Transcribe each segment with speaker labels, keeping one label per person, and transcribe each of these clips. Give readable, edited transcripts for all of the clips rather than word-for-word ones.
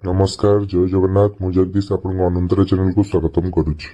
Speaker 1: ନମସ୍କାର, ଜୟ ଜଗନ୍ନାଥ। ମୁଁ ଜଗଦୀଶ ଆପଣଙ୍କ ଅନନ୍ତରା ଚ୍ୟାନେଲକୁ ସ୍ୱାଗତମ କରୁଛି।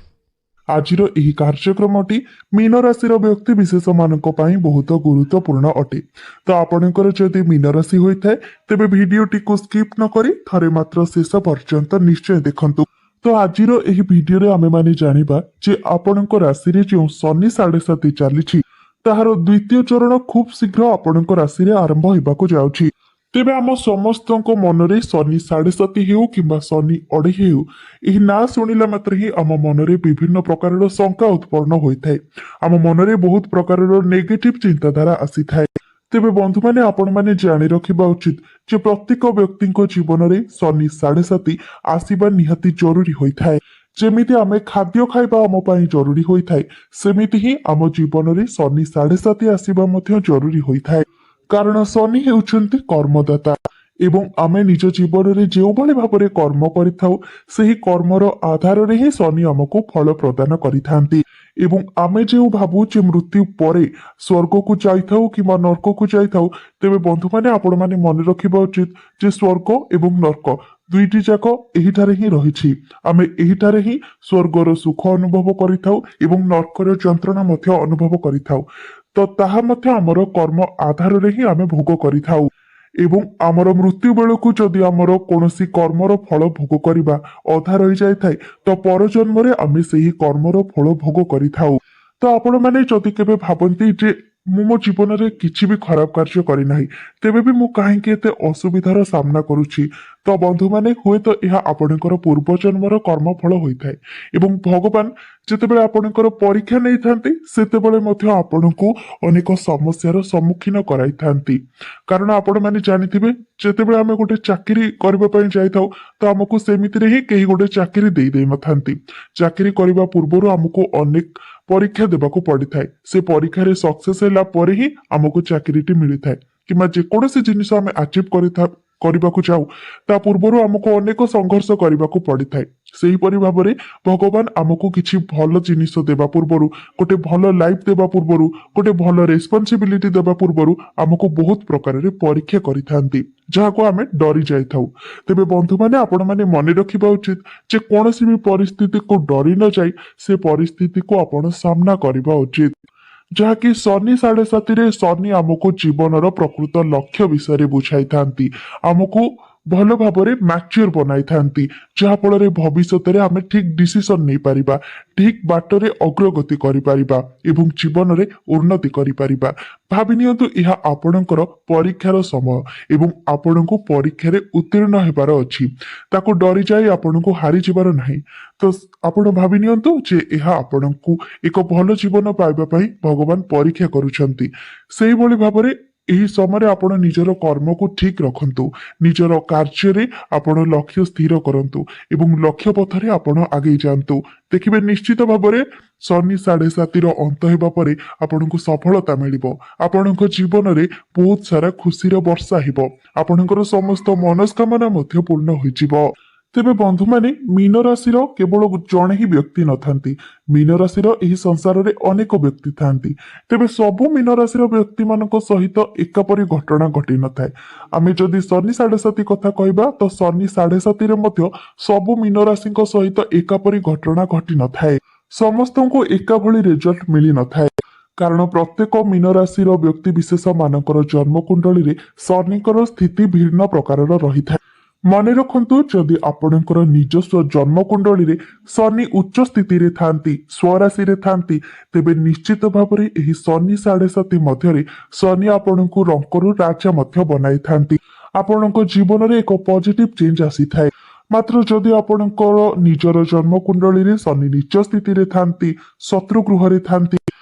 Speaker 2: ଆଜିର ଏହି କାର୍ଯ୍ୟକ୍ରମଟି ମୀନ ରାଶିର ବ୍ୟକ୍ତି ବିଶେଷମାନଙ୍କ ପାଇଁ ବହୁତ ଗୁରୁତ୍ୱପୂର୍ଣ୍ଣ ଅଟେ। ତ ଆପଣଙ୍କର ଯଦି ମୀନ ରାଶି ହୋଇଥାଏ, ତେବେ ଭିଡିଓଟିକୁ ସ୍କିପ୍ ନ କରି ଥରେ ମାତ୍ର ଶେଷ ପର୍ଯ୍ୟନ୍ତ ନିଶ୍ଚୟ ଦେଖନ୍ତୁ। ତ ଆଜିର ଏହି ଭିଡିଓରେ ଆମେମାନେ ଜାଣିବା ଯେ ଆପଣଙ୍କ ରାଶିରେ ଯେଉଁ ଶନି ସାଢ଼େ ସାତି ଚାଲିଛି, ତାହାର ଦ୍ୱିତୀୟ ଚରଣ ଖୁବ୍ ଶୀଘ୍ର ଆପଣଙ୍କ ରାଶିରେ ଆରମ୍ଭ ହେବାକୁ ଯାଉଛି। ତେବେ ଆମ ସମସ୍ତଙ୍କ ମନରେ ଶନି ସାଢ଼େ ସାତି ହେଉ କିମ୍ବା ଶନି ଅଢ଼େଇ ହେଉ, ଏହି ନାଁ ଶୁଣିଲା ମାତ୍ରେ ହିଁ ଆମ ମନରେ ବିଭିନ୍ନ ପ୍ରକାରର ଶଙ୍କା ଉତ୍ପନ୍ନ ହୋଇଥାଏ। ଆମ ମନରେ ବହୁତ ପ୍ରକାରର ନେଗେଟିଭ ଚିନ୍ତାଧାରା ଆସିଥାଏ। ତେବେ ବନ୍ଧୁମାନେ, ଆପଣମାନେ ଜାଣି ରଖିବା ଉଚିତ ଯେ ପ୍ରତ୍ୟେକ ବ୍ୟକ୍ତିଙ୍କ ଜୀବନରେ ଶନି ସାଢ଼େ ସାତି ଆସିବା ନିହାତି ଜରୁରୀ ହୋଇଥାଏ। ଯେମିତି ଆମେ ଖାଦ୍ୟ ଖାଇବା ଆମ ପାଇଁ ଜରୁରୀ ହୋଇଥାଏ, ସେମିତି ହିଁ ଆମ ଜୀବନରେ ଶନି ସାଢ଼େ ସାତି ଆସିବା ମଧ୍ୟ ଜରୁରୀ ହୋଇଥାଏ। କାରଣ ଶନି ହେଉଛନ୍ତି କର୍ମଦାତା ଏବଂ ଆମେ ନିଜ ଜୀବନରେ ଯେଉଁଭଳି ଭାବରେ କର୍ମ କରିଥାଉ, ସେହି କର୍ମର ଆଧାରରେ ହିଁ ଶନି ଆମକୁ ଫଳ ପ୍ରଦାନ କରିଥାନ୍ତି। ଏବଂ ଆମେ ଯେଉଁ ଭାବୁ ଯେ ମୃତ୍ୟୁ ପରେ ସ୍ୱର୍ଗକୁ ଯାଇଥାଉ କିମ୍ବା ନର୍କକୁ ଯାଇଥାଉ, ତେବେ ବନ୍ଧୁମାନେ, ଆପଣମାନେ ମନେ ରଖିବା ଉଚିତ ଯେ ସ୍ୱର୍ଗ ଏବଂ ନର୍କ ଦୁଇଟି ଯାକ ଏହିଠାରେ ହିଁ ରହିଛି। ଆମେ ଏହିଠାରେ ହିଁ ସ୍ୱର୍ଗର ସୁଖ ଅନୁଭବ କରିଥାଉ ଏବଂ ନର୍କର ଯନ୍ତ୍ରଣା ମଧ୍ୟ ଅନୁଭବ କରିଥାଉ। ତ ତାହା ମଧ୍ୟ ଆମର କର୍ମ ଆଧାରରେ ହିଁ ଆମେ ଭୋଗ କରିଥାଉ। ଏବଂ ଆମର ମୃତ୍ୟୁ ବେଳକୁ ଯଦି ଆମର କୌଣସି କର୍ମର ଫଳ ଭୋଗ କରିବା ଅଧା ରହିଯାଇଥାଏ, ତ ପରଜନ୍ମରେ ଆମେ ସେହି କର୍ମର ଫଳ ଭୋଗ କରିଥାଉ। ତ ଆପଣମାନେ ଯଦି କେବେ ଭାବନ୍ତି ଯେ ମୁଁ ମୋ ଜୀବନରେ କିଛି ବି ଖରାପ କାର୍ଯ୍ୟ କରିନାହିଁ, ତେବେ ବି ମୁଁ କାହିଁକି ଏତେ ଅସୁବିଧାର ସାମ୍ନା କରୁଛି, ତ ବନ୍ଧୁମାନେ, ହୁଏତ ଏହା ଆପଣଙ୍କର ପୂର୍ବଜନ୍ମର କର୍ମଫଳ ହୋଇଥାଏ। ଏବଂ ଭଗବାନ ଯେତେବେଳେ ଆପଣଙ୍କର ପରୀକ୍ଷା ନେଇଥାନ୍ତି, ସେତେବେଳେ ମଧ୍ୟ ଆପଣଙ୍କୁ ଅନେକ ସମସ୍ୟାର ସମ୍ମୁଖୀନ କରାଇଥାନ୍ତି। କାରଣ ଆପଣମାନେ ଜାଣିଥିବେ, ଯେତେବେଳେ ଆମେ ଗୋଟେ ଚାକିରି କରିବା ପାଇଁ ଯାଇଥାଉ, ତ ଆମକୁ ସେମିତିରେ ହିଁ କେହି ଗୋଟେ ଚାକିରି ଦେଇ ଦେଇନଥାନ୍ତି। ଚାକିରି କରିବା ପୂର୍ବରୁ ଆମକୁ ଅନେକ ପରୀକ୍ଷା ଦେବାକୁ ପଡ଼ିଥାଏ। ସେ ପରୀକ୍ଷାରେ ସକ୍ସେସ୍ ହେଲା ପରେ ହିଁ ଆମକୁ ଚାକିରିଟି ମିଳିଥାଏ। କିମ୍ବା ଯେକୌଣସି ଜିନିଷ ଆମେ ଆଚିଭ୍ କରିବାକୁ ଯାଉ, ତା ପୂର୍ବରୁ ଆମକୁ ଅନେକ ସଂଘର୍ଷ କରିବାକୁ ପଡ଼ିଥାଏ। ସେହିପରି ଭାବରେ ଭଗବାନ ଆମକୁ କିଛି ଭଲ ଜିନିଷ ଦେବା ପୂର୍ବରୁ, ଗୋଟେ ଭଲ ଲାଇଫ୍ ଦେବା ପୂର୍ବରୁ, ଗୋଟେ ଭଲ ରେସ୍ପନ୍ସିବିଲିଟି ଦେବା ପୂର୍ବରୁ ଆମକୁ ବହୁତ ପ୍ରକାରରେ ପରୀକ୍ଷା କରିଥାନ୍ତି, ଯାହାକୁ ଆମେ ଡରି ଯାଇଥାଉ। ତେବେ ବନ୍ଧୁମାନେ, ଆପଣମାନେ ମନେ ରଖିବା ଉଚିତ ଯେ କୌଣସି ବି ପରିସ୍ଥିତିକୁ ଡରି ନ ଯାଇ ସେ ପରିସ୍ଥିତିକୁ ଆପଣ ସାମ୍ନା କରିବା ଉଚିତ। ଯାହାକି ଶନି ସାଢ଼େ ସାତିରେ ଶନି ଆମକୁ ଜୀବନର ପ୍ରକୃତ ଲକ୍ଷ୍ୟ ବିଷୟରେ ବୁଝାଇଥାନ୍ତି, ଆମକୁ ଭଲ ଭାବରେ ମ୍ୟାଚ୍ୟୁର ବନାଇଥାନ୍ତି, ଯାହାଫଳରେ ଭବିଷ୍ୟତରେ ଆମେ ଠିକ ଡିସିସନ ନେଇପାରିବା, ଠିକ ବାଟରେ ଅଗ୍ରଗତି କରିପାରିବା ଏବଂ ଜୀବନରେ ଉନ୍ନତି କରିପାରିବା। ଭାବି ନିଅନ୍ତୁ, ଏହା ଆପଣଙ୍କର ପରୀକ୍ଷାର ସମୟ ଏବଂ ଆପଣଙ୍କୁ ପରୀକ୍ଷାରେ ଉତ୍ତୀର୍ଣ୍ଣ ହେବାର ଅଛି। ତାକୁ ଡରିଯାଇ ଆପଣଙ୍କୁ ହାରିଯିବାର ନାହିଁ। ତ ଆପଣ ଭାବି ନିଅନ୍ତୁ ଯେ ଏହା ଆପଣଙ୍କୁ ଏକ ଭଲ ଜୀବନ ପାଇବା ପାଇଁ ଭଗବାନ ପରୀକ୍ଷା କରୁଛନ୍ତି। ସେଇଭଳି ଭାବରେ ଏହି ସମୟରେ ଆପଣ ନିଜର କର୍ମକୁ ଠିକ ରଖନ୍ତୁ, ନିଜର କାର୍ଯ୍ୟରେ ଆପଣ ଲକ୍ଷ୍ୟ ସ୍ଥିର କରନ୍ତୁ ଏବଂ ଲକ୍ଷ୍ୟ ପଥରେ ଆପଣ ଆଗେଇ ଯାଆନ୍ତୁ। ଦେଖିବେ, ନିଶ୍ଚିତ ଭାବରେ ଶନି ସାଢ଼େ ସାତିର ଅନ୍ତ ହେବା ପରେ ଆପଣଙ୍କୁ ସଫଳତା ମିଳିବ। ଆପଣଙ୍କ ଜୀବନରେ ବହୁତ ସାରା ଖୁସିର ବର୍ଷା ହେବ। ଆପଣଙ୍କର ସମସ୍ତ ମନସ୍କାମନା ମଧ୍ୟ ପୂର୍ଣ୍ଣ ହୋଇଯିବ। ତେବେ ବନ୍ଧୁମାନେ, ମୀନ ରାଶିର କେବଳ ଜଣେ ହିଁ ବ୍ୟକ୍ତି ନଥାନ୍ତି। ମୀନ ରାଶିର ଏହି ସଂସାରରେ ଅନେକ ବ୍ୟକ୍ତି ଥାନ୍ତି। ତେବେ ସବୁ ମୀନ ରାଶିର ବ୍ୟକ୍ତିମାନଙ୍କ ସହିତ ଏକାପରି ଘଟଣା ଘଟିନଥାଏ। ଆମେ ଯଦି ଶନି ସାଢ଼େ ସାତି କଥା କହିବା, ତ ଶନି ସାଢ଼େ ସାତିରେ ମଧ୍ୟ ସବୁ ମୀନ ରାଶିଙ୍କ ସହିତ ଏକାପରି ଘଟଣା ଘଟିନଥାଏ। ସମସ୍ତଙ୍କୁ ଏକା ଭଳି ରେଜଲ୍ଟ ମିଳିନଥାଏ। କାରଣ ପ୍ରତ୍ୟେକ ମୀନ ରାଶିର ବ୍ୟକ୍ତି ବିଶେଷ ମାନଙ୍କର ଜନ୍ମକୁଣ୍ଡଳୀରେ ଶନିଙ୍କର ସ୍ଥିତି ଭିନ୍ନ ପ୍ରକାରର ରହିଥାଏ। ମନେ ରଖନ୍ତୁ, ଯଦି ଆପଣଙ୍କର ନିଜସ୍ୱ ଜନ୍ମକୁଣ୍ଡଳୀରେ ଶନି ଉଚ୍ଚ ସ୍ଥିତିରେ ଥାନ୍ତି, ସ୍ୱରାଶିରେ ଥାନ୍ତି, ତେବେ ନିଶ୍ଚିତ ଭାବରେ ଏହି ଶନି ସାଢ଼େ ସାତି ମଧ୍ୟରେ ଶନି ଆପଣଙ୍କୁ ରଙ୍କରୁ ରାଜା ମଧ୍ୟ ବନାଇଥାନ୍ତି। ଆପଣଙ୍କ ଜୀବନରେ ଏକ ପଜିଟିଭ ଚେଞ୍ଜ ଆସିଥାଏ। ମାତ୍ର ଯଦି ଆପଣଙ୍କର ନିଜର ଜନ୍ମକୁଣ୍ଡଳୀରେ ଶନି ନିଚ ସ୍ଥିତିରେ ଥାନ୍ତି, ଶତ୍ରୁ ଗୃହରେ ଥାନ୍ତି,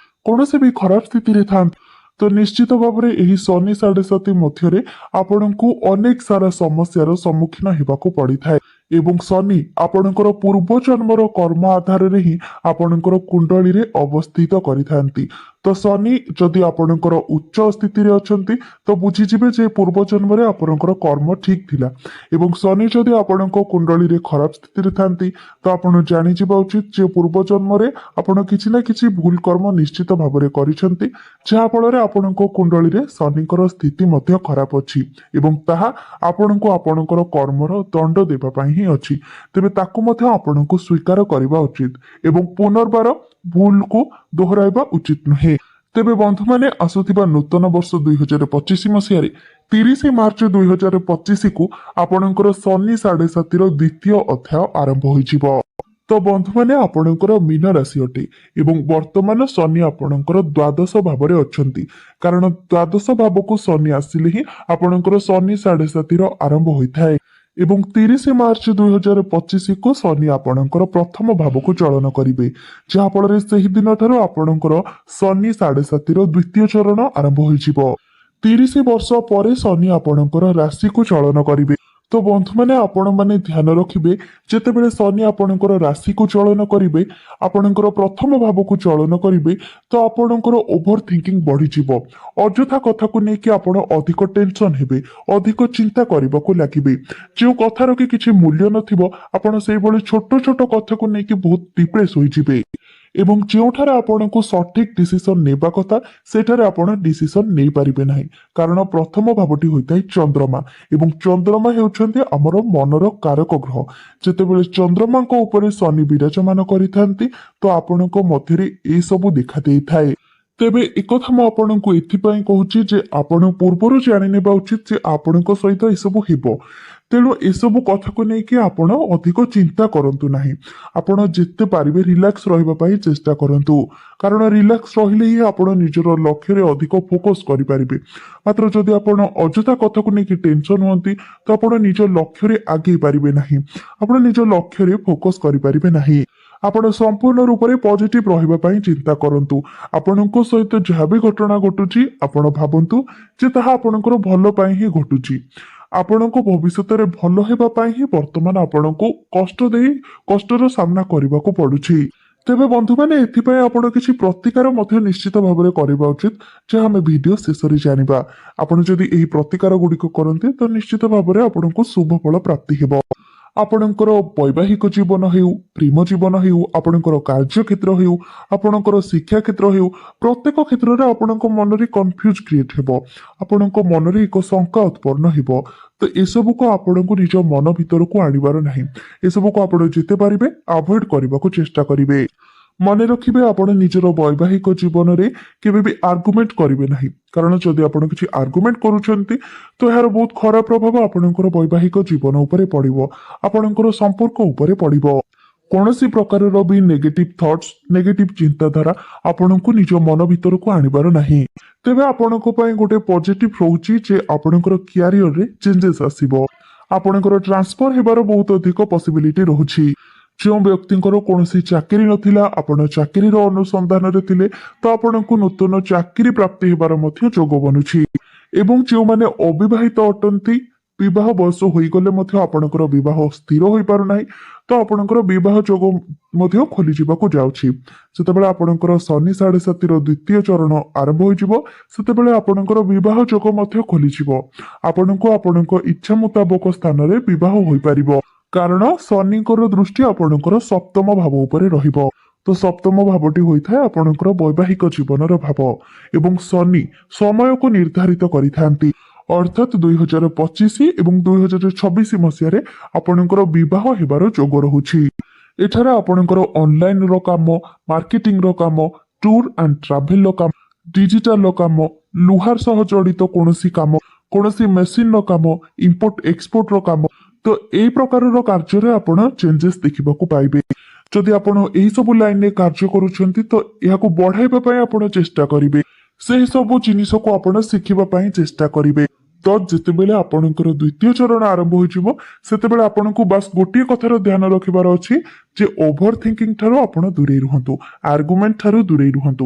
Speaker 2: କୌଣସି ବି ଖରାପ ସ୍ଥିତିରେ ଥାନ୍ତି, ତ ନିଶ୍ଚିତ ଭାବରେ ଏହି ଶନି ସାଢ଼େ ସାତି ମଧ୍ୟରେ ଆପଣଙ୍କୁ ଅନେକ ସାରା ସମସ୍ୟାର ସମ୍ମୁଖୀନ ହେବାକୁ ପଡ଼ିଥାଏ। ଏବଂ ଶନି ଆପଣଙ୍କର ପୂର୍ବ ଜନ୍ମର କର୍ମ ଆଧାରରେ ହିଁ ଆପଣଙ୍କର କୁଣ୍ଡଳୀରେ ଅବସ୍ଥିତ କରିଥାନ୍ତି। ତ ଶନି ଯଦି ଆପଣଙ୍କର ଉଚ୍ଚ ସ୍ଥିତିରେ ଅଛନ୍ତି, ତ ବୁଝିଯିବେ ଯେ ପୂର୍ବ ଜନ୍ମରେ ଆପଣଙ୍କର କର୍ମ ଠିକ ଥିଲା ଏବଂ ଶନି ଯଦି ଆପଣଙ୍କ କୁଣ୍ଡଳୀରେ ଖରାପ ସ୍ଥିତିରେ ଥାନ୍ତି, ତ ଆପଣ ଜାଣିଯିବା ଉଚିତ ଯେ ପୂର୍ବ ଜନ୍ମରେ ଆପଣ କିଛି ନା କିଛି ଭୁଲ କର୍ମ ନିଶ୍ଚିତ ଭାବରେ କରିଛନ୍ତି, ଯାହାଫଳରେ ଆପଣଙ୍କ କୁଣ୍ଡଳୀରେ ଶନିଙ୍କର ସ୍ଥିତି ମଧ୍ୟ ଖରାପ ଅଛି ଏବଂ ତାହା ଆପଣଙ୍କୁ ଆପଣଙ୍କର କର୍ମର ଦଣ୍ଡ ଦେବା ପାଇଁ ହିଁ ଅଛି। ତେବେ ତାକୁ ମଧ୍ୟ ଆପଣଙ୍କୁ ସ୍ୱୀକାର କରିବା ଉଚିତ ଏବଂ ପୁନର୍ବାର ଭୁଲକୁ ଦୋହରାଇବା ଉଚିତ ନୁହେଁ। ତେବେ ବନ୍ଧୁମାନେ, ଆସୁଥିବା ନୂତନ ବର୍ଷ 2025 ମସିହାରେ 30 ମାର୍ଚ୍ଚ 2025କୁ ଆପଣଙ୍କର ଶନି ସାଢ଼େ ସାତିର ଦ୍ୱିତୀୟ ଅଧ୍ୟାୟ ଆରମ୍ଭ ହୋଇଯିବ। ତ ବନ୍ଧୁମାନେ, ଆପଣଙ୍କର ମୀନ ରାଶି ଅଟେ ଏବଂ ବର୍ତ୍ତମାନ ଶନି ଆପଣଙ୍କର ଦ୍ୱାଦଶ ଭାବରେ ଅଛନ୍ତି, କାରଣ ଦ୍ୱାଦଶ ଭାବକୁ ଶନି ଆସିଲେ ହିଁ ଆପଣଙ୍କର ଶନି ସାଢ଼େ ସାତିର ଆରମ୍ଭ ହୋଇଥାଏ ଏବଂ 30 ମାର୍ଚ୍ଚ 2025କୁ ଶନି ଆପଣଙ୍କର ପ୍ରଥମ ଭାବକୁ ଚଳନ କରିବେ, ଯାହାଫଳରେ ସେହି ଦିନଠାରୁ ଆପଣଙ୍କର ଶନି ସାଢ଼େ ସାତିର ଦ୍ୱିତୀୟ ଚରଣ ଆରମ୍ଭ ହୋଇଯିବ। 30 ବର୍ଷ ପରେ ଶନି ଆପଣଙ୍କର ରାଶିକୁ ଚଳନ କରିବେ। ତ ବନ୍ଧୁମାନେ, ଆପଣମାନେ ଧ୍ୟାନ ରଖିବେ, ଯେତେବେଳେ ଶନି ଆପଣଙ୍କର ରାଶିକୁ ଚଳନ କରିବେ, ଆପଣଙ୍କର ପ୍ରଥମ ଭାବକୁ ଚଳନ କରିବେ, ତ ଆପଣଙ୍କର ଓଭର ଥିଙ୍କିଂ ବଢିଯିବ। ଅଯଥା କଥାକୁ ନେଇକି ଆପଣ ଅଧିକ ଟେନସନ ହେବେ, ଅଧିକ ଚିନ୍ତା କରିବାକୁ ଲାଗିବେ। ଯେଉଁ କଥାର କି କିଛି ମୂଲ୍ୟ ନଥିବ, ଆପଣ ସେଇଭଳି ଛୋଟ ଛୋଟ କଥାକୁ ନେଇକି ବହୁତ ଡିପ୍ରେସ ହୋଇଯିବେ ଏବଂ ଯେଉଁଠାରେ ଆପଣଙ୍କୁ ସଠିକ ଡିସିସନ ନେବା କଥା, ସେଠାରେ ଆପଣ ଡିସିସନ ନେଇପାରିବେ ନାହିଁ, କାରଣ ପ୍ରଥମ ଭାବଟି ହୋଇଥାଏ ଚନ୍ଦ୍ରମା ଏବଂ ଚନ୍ଦ୍ରମା ହେଉଛନ୍ତି ଆମର ମନର କାରକ ଗ୍ରହ। ଯେତେବେଳେ ଚନ୍ଦ୍ରମାଙ୍କ ଉପରେ ଶନି ବିରାଜମାନ କରିଥାନ୍ତି, ତ ଆପଣଙ୍କ ମଧ୍ୟରେ ଏସବୁ ଦେଖା ଦେଇଥାଏ। ତେବେ ଏକଥା ମୁଁ ଆପଣଙ୍କୁ ଏଥିପାଇଁ କହୁଛି ଯେ ଆପଣ ପୂର୍ବରୁ ଜାଣିନେବା ଉଚିତ ଯେ ଆପଣଙ୍କ ସହିତ ଏସବୁ ହେବ। ତେଣୁ ଏସବୁ କଥାକୁ ନେଇକି ଆପଣ ଅଧିକ ଚିନ୍ତା କରନ୍ତୁ ନାହିଁ। ଆପଣ ଯେତେ ପାରିବେ ରିଲାକ୍ସ ରହିବା ପାଇଁ ଚେଷ୍ଟା କରନ୍ତୁ, କାରଣ ରିଲାକ୍ସ ରହିଲେ ହିଁ ଆପଣ ନିଜର ଲକ୍ଷ୍ୟରେ ଅଧିକ ଫୋକସ୍ କରିପାରିବେ। ମାତ୍ର ଯଦି ଆପଣ ଅଯଥା କଥାକୁ ନେଇକି ଟେନସନ ହୁଅନ୍ତି, ତ ଆପଣ ନିଜ ଲକ୍ଷ୍ୟରେ ଆଗେଇ ପାରିବେ ନାହିଁ, ଆପଣ ନିଜ ଲକ୍ଷ୍ୟରେ ଫୋକସ୍ କରିପାରିବେ ନାହିଁ। ଆପଣ ସମ୍ପୂର୍ଣ୍ଣ ରୂପରେ ପଜିଟିଭ ରହିବା ପାଇଁ ଚିନ୍ତା କରନ୍ତୁ। ଆପଣଙ୍କ ସହିତ ଯାହା ବି ଘଟଣା ଘଟୁଛି, ଆପଣ ଭାବନ୍ତୁ ଯେ ତାହା ଆପଣଙ୍କର ଭଲ ପାଇଁ ହିଁ ଘଟୁଛି। ଆପଣଙ୍କ ଭବିଷ୍ୟତରେ ଭଲ ହେବା ପାଇଁ ହିଁ ବର୍ତ୍ତମାନ ଆପଣଙ୍କୁ କଷ୍ଟ ଦେଇ କଷ୍ଟର ସାମ୍ନା କରିବାକୁ ପଡୁଛି। ତେବେ ବନ୍ଧୁମାନେ, ଏଥିପାଇଁ ଆପଣ କିଛି ପ୍ରତିକାର ମଧ୍ୟ ନିଶ୍ଚିତ ଭାବରେ କରିବା ଉଚିତ, ଯାହା ଆମେ ଭିଡିଓ ଶେଷରେ ଜାଣିବା। ଆପଣ ଯଦି ଏହି ପ୍ରତିକାର ଗୁଡ଼ିକ କରନ୍ତି, ତ ନିଶ୍ଚିତ ଭାବରେ ଆପଣଙ୍କୁ ଶୁଭ ଫଳ ପ୍ରାପ୍ତି ହେବ। ଆପଣଙ୍କର ବୈବାହିକ ଜୀବନ ହେଉ, ପ୍ରେମ ଜୀବନ ହେଉ, ଆପଣଙ୍କର କାର୍ଯ୍ୟକ୍ଷେତ୍ର ହେଉ, ଆପଣଙ୍କର ଶିକ୍ଷା କ୍ଷେତ୍ର ହେଉ, ପ୍ରତ୍ୟେକ କ୍ଷେତ୍ରରେ ଆପଣଙ୍କ ମନରେ କନଫ୍ୟୁଜ କ୍ରିଏଟ୍ ହେବ, ଆପଣଙ୍କ ମନରେ ଏକ ଶଙ୍କା ଉତ୍ପନ୍ନ ହେବ। ତ ଏସବୁକୁ ଆପଣଙ୍କୁ ନିଜ ମନ ଭିତରକୁ ଆଣିବାର ନାହିଁ। ଏସବୁକୁ ଆପଣ ଯେତେ ପାରିବେ ଆଭଏଡ କରିବାକୁ ଚେଷ୍ଟା କରିବେ। ମନେ ରଖିବେ, ଆପଣ ନିଜର ବୈବାହିକ ଜୀବନରେ କେବେ ବି ଆର୍ଗୁମେଣ୍ଟ କରିବେ ନାହିଁ, କାରଣ ଯଦି ଆପଣ କିଛି ଆର୍ଗୁମେଣ୍ଟ କରୁଛନ୍ତି, ତ ଏହାର ବହୁତ ଖରାପ ପ୍ରଭାବ ଆପଣଙ୍କର ବୈବାହିକ ଜୀବନ ଉପରେ ପଡ଼ିବ, ଆପଣଙ୍କର ସମ୍ପର୍କ ଉପରେ ପଡ଼ିବ। କୌଣସି ପ୍ରକାରର ବି ନେଗେଟିଭ ଥଟ୍ସ, ନେଗେଟିଭ ଚିନ୍ତାଧାରା ଆପଣଙ୍କୁ ନିଜ ମନ ଭିତରକୁ ଆଣିବାର ନାହିଁ। ତେବେ ଆପଣଙ୍କ ପାଇଁ ଗୋଟେ ପଜିଟିଭ ରହୁଛି ଯେ ଆପଣଙ୍କର କ୍ୟାରିୟରରେ ଚେଞ୍ଜେସ୍ ଆସିବ। ଆପଣଙ୍କର ଟ୍ରାନ୍ସଫର ହେବାର ବହୁତ ଅଧିକ ପସିବିଲିଟି ରହୁଛି। ଯେଉଁ ବ୍ୟକ୍ତିଙ୍କର କୌଣସି ଚାକିରି ନଥିଲା, ଆପଣ ଚାକିରିର ଅନୁସନ୍ଧାନରେ ଥିଲେ, ତ ଆପଣଙ୍କୁ ନୂତନ ଚାକିରି ପ୍ରାପ୍ତି ହେବାର ମଧ୍ୟ ଯୋଗ ବନୁଛି ଏବଂ ଯେଉଁମାନେ ଅବିବାହିତ ଅଟନ୍ତି, ବିବାହ ବୟସ ହୋଇଗଲେ ମଧ୍ୟ ଆପଣଙ୍କର ବିବାହ ସ୍ଥିର ହୋଇପାରୁନାହିଁ, ତ ଆପଣଙ୍କର ବିବାହ ଯୋଗ ମଧ୍ୟ ଖୋଲିଯିବାକୁ ଯାଉଛି। ଯେତେବେଳେ ଆପଣଙ୍କର ଶନି ସାଢ଼େ ସାତିର ଦ୍ୱିତୀୟ ଚରଣ ଆରମ୍ଭ ହୋଇଯିବ, ସେତେବେଳେ ଆପଣଙ୍କର ବିବାହ ଯୋଗ ମଧ୍ୟ ଖୋଲିଯିବ। ଆପଣଙ୍କୁ ଆପଣଙ୍କ ଇଚ୍ଛା ମୁତାବକ ସ୍ଥାନରେ ବିବାହ ହୋଇପାରିବ, କାରଣ ଶନିଙ୍କର ଦୃଷ୍ଟି ଆପଣଙ୍କର ସପ୍ତମ ଭାବ ଉପରେ ରହିବ। ତ ସପ୍ତମ ଭାବଟି ହୋଇଥାଏ ଆପଣଙ୍କର ବୈବାହିକ ଜୀବନର ଭାବ ଏବଂ ଶନି ସମୟକୁ ନିର୍ଦ୍ଧାରିତ କରିଥାନ୍ତି। ଅର୍ଥାତ୍ 2025 ଏବଂ 2026 ମସିହାରେ ଆପଣଙ୍କର ବିବାହ ହେବାର ଯୋଗ ରହୁଛି। ଏଠାରେ ଆପଣଙ୍କର ଅନଲାଇନର କାମ, ମାର୍କେଟିଂର କାମ, ଟୁର୍ ଆଣ୍ଡ ଟ୍ରାଭେଲର କାମ, ଡିଜିଟାଲର କାମ, ଲୁହାର ସହ ଜଡ଼ିତ କୌଣସି କାମ, କୌଣସି ମେସିନର କାମ, ଇମ୍ପୋର୍ଟ ଏକ୍ସପୋର୍ଟର କାମ, ତ ଏଇ ପ୍ରକାରର କାର୍ଯ୍ୟରେ ଆପଣ ଚେଞ୍ଜେସ୍ ଦେଖିବାକୁ ପାଇବେ। ଯଦି ଆପଣ ଏହି ସବୁ ଲାଇନରେ କାର୍ଯ୍ୟ କରୁଛନ୍ତି, ତ ଏହାକୁ ବଢାଇବା ପାଇଁ ଆପଣ ଚେଷ୍ଟା କରିବେ, ସେହି ସବୁ ଜିନିଷକୁ ଆପଣ ଶିଖିବା ପାଇଁ ଚେଷ୍ଟା କରିବେ। ତ ଯେତେବେଳେ ଆପଣଙ୍କର ଦ୍ୱିତୀୟ ଚରଣ ଆରମ୍ଭ ହୋଇଯିବ, ସେତେବେଳେ ଆପଣଙ୍କୁ ବାସ୍ ଗୋଟିଏ କଥାର ଧ୍ୟାନ ରଖିବାର ଅଛି ଯେ ଓଭର ଥିଙ୍କିଂ ଠାରୁ ଆପଣ ଦୂରେଇ ରୁହନ୍ତୁ, ଆର୍ଗୁମେଣ୍ଟ ଠାରୁ ଦୂରେଇ ରୁହନ୍ତୁ,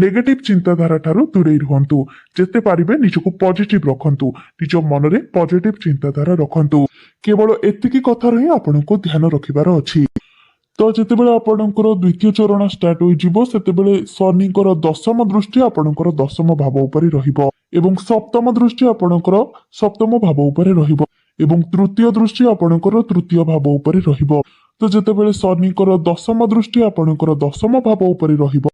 Speaker 2: ନେଗେଟିଭ ଚିନ୍ତାଧାରା ଠାରୁ ଦୂରେଇ ରୁହନ୍ତୁ। ଯେତେ ପାରିବେ ନିଜକୁ ପଜିଟିଭ ରଖନ୍ତୁ, ନିଜ ମନରେ ପଜିଟିଭ ଚିନ୍ତାଧାରା ରଖନ୍ତୁ। କେବଳ ଏତିକି କଥାର ହିଁ ଆପଣଙ୍କୁ ଧ୍ୟାନ ରଖିବାର ଅଛି। ତ ଯେତେବେଳେ ଆପଣଙ୍କର ଦ୍ୱିତୀୟ ଚରଣ ଷ୍ଟାର୍ଟ ହୋଇଯିବ, ସେତେବେଳେ ଶନିଙ୍କର ଦଶମ ଦୃଷ୍ଟି ଆପଣଙ୍କର ଦଶମ ଭାବ ଉପରେ ରହିବ ଏବଂ ସପ୍ତମ ଦୃଷ୍ଟି ଆପଣଙ୍କର ସପ୍ତମ ଭାବ ଉପରେ ରହିବ ଏବଂ ତୃତୀୟ ଦୃଷ୍ଟି ଆପଣଙ୍କର ତୃତୀୟ ଭାବ ଉପରେ ରହିବ। ତ ଯେତେବେଳେ ଶନିଙ୍କର ଦଶମ ଦୃଷ୍ଟି ଆପଣଙ୍କର ଦଶମ ଭାବ ଉପରେ ରହିବ,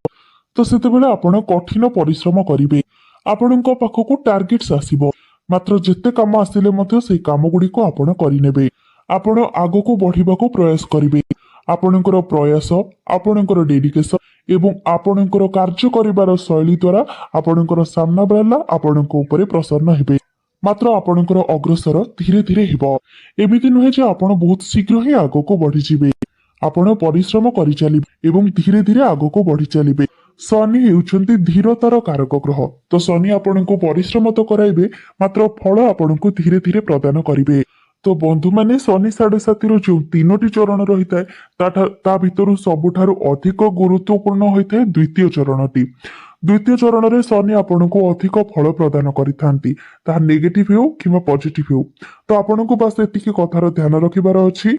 Speaker 2: ତ ସେତେବେଳେ ଆପଣ କଠିନ ପରିଶ୍ରମ କରିବେ। ଆପଣଙ୍କ ପାଖକୁ ଟାର୍ଗେଟ୍ସ ଆସିବ, ମାତ୍ର ଯେତେ କାମ ଆସିଲେ ମଧ୍ୟ ସେଇ କାମ ଗୁଡ଼ିକୁ ଆପଣ କରିନେବେ। ଆପଣ ଆଗକୁ ବଢିବାକୁ ପ୍ରୟାସ କରିବେ। ଆପଣଙ୍କର ପ୍ରୟାସ, ଆପଣଙ୍କର ଡେଡିକେସନ ଏବଂ ଆପଣଙ୍କର କାର୍ଯ୍ୟ କରିବାର ଶୈଳୀ ଦ୍ୱାରା ଆପଣଙ୍କର ସାମ୍ନା ବାଲା ଆପଣଙ୍କ ଉପରେ ପ୍ରସନ୍ନ ହେବେ। ମାତ୍ର ଆପଣଙ୍କର ଅଗ୍ରସର ଧୀରେ ଧୀରେ ହେବ। ଏମିତି ନୁହେଁ ଯେ ଆପଣ ବହୁତ ଶୀଘ୍ର ହିଁ ଆଗକୁ ବଢିଯିବେ। ଆପଣ ପରିଶ୍ରମ କରିଚାଲିବେ ଏବଂ ଧୀରେ ଧୀରେ ଆଗକୁ ବଢି ଚାଲିବେ। ଶନି ହେଉଛନ୍ତି ଧୀରତାର କାରକ ଗ୍ରହ। ତ ଶନି ଆପଣଙ୍କୁ ପରିଶ୍ରମ ତ କରାଇବେ, ମାତ୍ର ଫଳ ଆପଣଙ୍କୁ ଧୀରେ ଧୀରେ ପ୍ରଦାନ କରିବେ। ତ ବନ୍ଧୁମାନେ, ଶନି ସାଢ଼େସାତିର ଯେଉଁ ତିନୋଟି ଚରଣ ରହିଥାଏ, ତା ଭିତରୁ ସବୁଠାରୁ ଅଧିକ ଗୁରୁତ୍ୱପୂର୍ଣ୍ଣ ହୋଇଥାଏ ଦ୍ୱିତୀୟ ଚରଣଟି। ଦ୍ୱିତୀୟ ଚରଣରେ ଶନି ଆପଣଙ୍କୁ ଅଧିକ ଫଳ ପ୍ରଦାନ କରିଥାନ୍ତି, ତାହା ନେଗେଟିଭ ହେଉ କିମ୍ବା ପଜିଟିଭ ହେଉ। ତ ଆପଣଙ୍କୁ ବାସ୍ ଏତିକି କଥାର ଧ୍ୟାନ ରଖିବାର ଅଛି,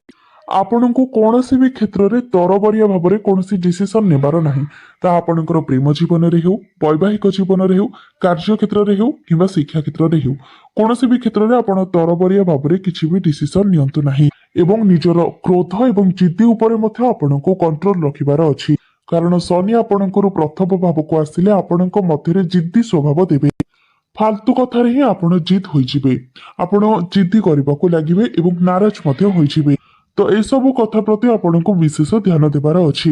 Speaker 2: ଆପଣଙ୍କୁ କୌଣସି ବି କ୍ଷେତ୍ରରେ ତରବରିଆ ଭାବରେ କୌଣସି ଡିସିସନ ନେବାର ନାହିଁ। ତାହା ଆପଣଙ୍କର ପ୍ରେମ ଜୀବନରେ ହେଉ, ବୈବାହିକ ଜୀବନରେ ହେଉ, କାର୍ଯ୍ୟ କ୍ଷେତ୍ରରେ ହେଉ କିମ୍ବା ଶିକ୍ଷା କ୍ଷେତ୍ରରେ ହେଉ, କୌଣସି ବି କ୍ଷେତ୍ରରେ ଆପଣ ତରବରିଆ ଭାବରେ କିଛି ବି ଡିସିସନ ନିଅନ୍ତୁ ନାହିଁ। ଏବଂ ନିଜର କ୍ରୋଧ ଏବଂ ଜିଦ୍ଦି ଉପରେ ମଧ୍ୟ ଆପଣଙ୍କୁ କଣ୍ଟ୍ରୋଲ ରଖିବାର ଅଛି, କାରଣ ଶନି ଆପଣଙ୍କର ପ୍ରଥମ ଭାବକୁ ଆସିଲେ ଆପଣଙ୍କ ମଧ୍ୟରେ ଜିଦ୍ଦି ସ୍ୱଭାବ ଦେବେ। ଫାଲତୁ କଥାରେ ହିଁ ଆପଣ ଜିଦ୍ ହୋଇଯିବେ, ଆପଣ ଜିଦ୍ଦି କରିବାକୁ ଲାଗିବେ ଏବଂ ନାରାଜ ମଧ୍ୟ ହୋଇଯିବେ। ତ ଏସବୁ କଥା ପ୍ରତି ଆପଣଙ୍କୁ ବିଶେଷ ଧ୍ୟାନ ଦେବାର ଅଛି।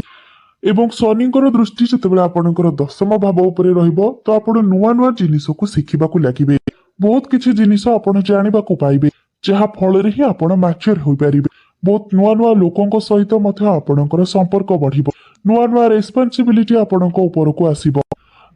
Speaker 2: ଏବଂ ଶନିଙ୍କର ଦୃଷ୍ଟି ଯେତେବେଳେ ଆପଣଙ୍କର ଦଶମ ଭାବ ଉପରେ ରହିବ, ତ ଆପଣ ନୂଆ ନୂଆ ଜିନିଷକୁ ଶିଖିବାକୁ ଲାଗିବେ। ବହୁତ କିଛି ଜିନିଷ ଆପଣ ଜାଣିବାକୁ ପାଇବେ, ଯାହା ଫଳରେ ହିଁ ଆପଣ ମ୍ୟାଚୁର ହୋଇପାରିବେ। ବହୁତ ନୂଆ ନୂଆ ଲୋକଙ୍କ ସହିତ ମଧ୍ୟ ଆପଣଙ୍କର ସମ୍ପର୍କ ବଢିବ। ନୂଆ ନୂଆ ରେସ୍ପନ୍ସିବିଲିଟି ଆପଣଙ୍କ ଉପରକୁ ଆସିବ।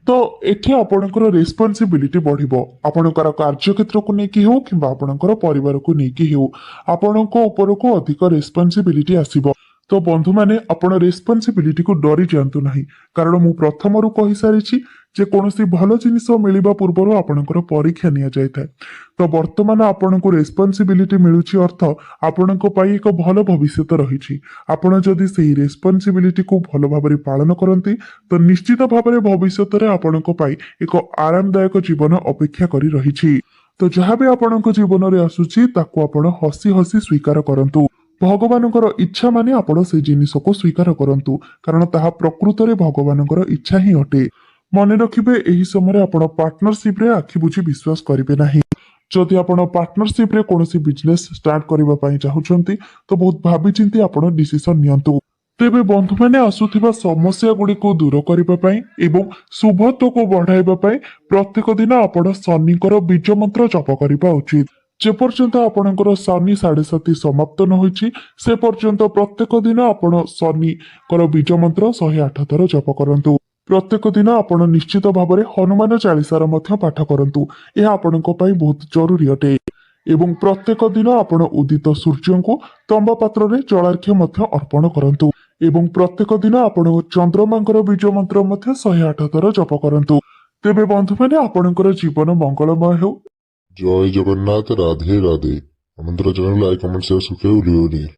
Speaker 2: ତ ଏଠି ଆପଣଙ୍କର ରେସ୍ପନ୍ସିବିଲିଟି ବଢିବ। ଆପଣଙ୍କର କାର୍ଯ୍ୟକ୍ଷେତ୍ରକୁ ନେଇକି ହେଉ କିମ୍ବା ଆପଣଙ୍କର ପରିବାରକୁ ନେଇକି ହେଉ, ଆପଣଙ୍କ ଉପରକୁ ଅଧିକ ରେସ୍ପନ୍ସିବିଲିଟି ଆସିବ। ତ ବନ୍ଧୁମାନେ, ଆପଣ ରେସ୍ପନ୍ସିବିଲିଟିକୁ ଡରି ଯାଆନ୍ତୁ ନାହିଁ, କାରଣ ମୁଁ ପ୍ରଥମରୁ କହିସାରିଛି ଯେ କୌଣସି ଭଲ ଜିନିଷ ମିଳିବା ପୂର୍ବରୁ ଆପଣଙ୍କର ପରୀକ୍ଷା ନିଆଯାଇଥାଏ। ତ ବର୍ତ୍ତମାନ ଆପଣଙ୍କୁ ରେସ୍ପନ୍ସିବିଲିଟି ମିଳୁଛି, ଅର୍ଥ ଆପଣଙ୍କ ପାଇଁ ଏକ ଭଲ ଭବିଷ୍ୟତ ରହିଛି। ଆପଣ ଯଦି ସେଇ ରେସ୍ପନ୍ସିବିଲିଟିକୁ ଭଲ ଭାବରେ ପାଳନ କରନ୍ତି, ତ ନିଶ୍ଚିତ ଭାବରେ ଭବିଷ୍ୟତରେ ଆପଣଙ୍କ ପାଇଁ ଏକ ଆରାମଦାୟକ ଜୀବନ ଅପେକ୍ଷା କରି ରହିଛି। ତ ଯାହା ବି ଆପଣଙ୍କ ଜୀବନରେ ଆସୁଛି, ତାକୁ ଆପଣ ହସି ହସି ସ୍ୱୀକାର କରନ୍ତୁ। ଭଗବାନଙ୍କର ଇଚ୍ଛା ମାନେ ଆପଣ ସେ ଜିନିଷକୁ ସ୍ୱୀକାର କରନ୍ତୁ, କାରଣ ତାହା ପ୍ରକୃତରେ ଭଗବାନଙ୍କର ଇଚ୍ଛା ହିଁ ଅଟେ। ମନେ ରଖିବେ, ଏହି ସମୟରେ ଆପଣ ପାର୍ଟନରସିପରେ ଆଖି ବୁଜି ବିଶ୍ୱାସ କରିବେ ନାହିଁ। ଯଦି ଆପଣ ପାର୍ଟନରସିପରେ କୌଣସି ବିଜନେସ ଷ୍ଟାର୍ଟ କରିବା ପାଇଁ ଚାହୁଁଛନ୍ତି, ତ ବହୁତ ଭାବିଚିନ୍ତି ଆପଣ ଡିସିସନ ନିଅନ୍ତୁ। ତେବେ ବନ୍ଧୁମାନେ, ଆସୁଥିବା ସମସ୍ୟା ଗୁଡ଼ିକୁ ଦୂର କରିବା ପାଇଁ ଏବଂ ଶୁଭତ୍ୱକୁ ବଢାଇବା ପାଇଁ ପ୍ରତ୍ୟେକ ଦିନ ଆପଣ ଶନିଙ୍କର ବୀଜ ମନ୍ତ୍ର ଜପ କରିବା ଉଚିତ। ଯେପର୍ଯ୍ୟନ୍ତ ଆପଣଙ୍କର ଶନି ସାଢ଼େସାତି ସମାପ୍ତ ନ ହୋଇଛି, ସେ ପର୍ଯ୍ୟନ୍ତ ପ୍ରତ୍ୟେକ ଦିନ ଆପଣ ଶନିଙ୍କର ବୀଜ ମନ୍ତ୍ର 108 ଥର ଜପ କରନ୍ତୁ। ପ୍ରତ୍ୟେକ ଦିନ ଆପଣ ନିଶ୍ଚିତ ଭାବରେ ହନୁମାନ ଚାଳିଶାର ମଧ୍ୟ ପାଠ କରନ୍ତୁ। ଏହା ଆପଣଙ୍କ ପାଇଁ ବହୁତ ଜରୁରୀ ଅଟେ। ଏବଂ ପ୍ରତ୍ୟେକ ଦିନ ଆପଣ ଉଦିତ ସୂର୍ଯ୍ୟଙ୍କୁ ତମ୍ବା ପାତ୍ରରେ ଜଳାର୍ଘ୍ୟ ମଧ୍ୟ ଅର୍ପଣ କରନ୍ତୁ ଏବଂ ପ୍ରତ୍ୟେକ ଦିନ ଆପଣ ଚନ୍ଦ୍ରମାଙ୍କର ବୀଜ ମନ୍ତ୍ର ମଧ୍ୟ 108 ଥର ଜପ କରନ୍ତୁ। ତେବେ ବନ୍ଧୁମାନେ, ଆପଣଙ୍କର ଜୀବନ ମଙ୍ଗଳମୟ ହେଉ।
Speaker 1: ଜୟ Jagannath, Radhe Radhe. ଅନନ୍ତରା channel like, comment, share, subscribe ଭୁଲିବେନି।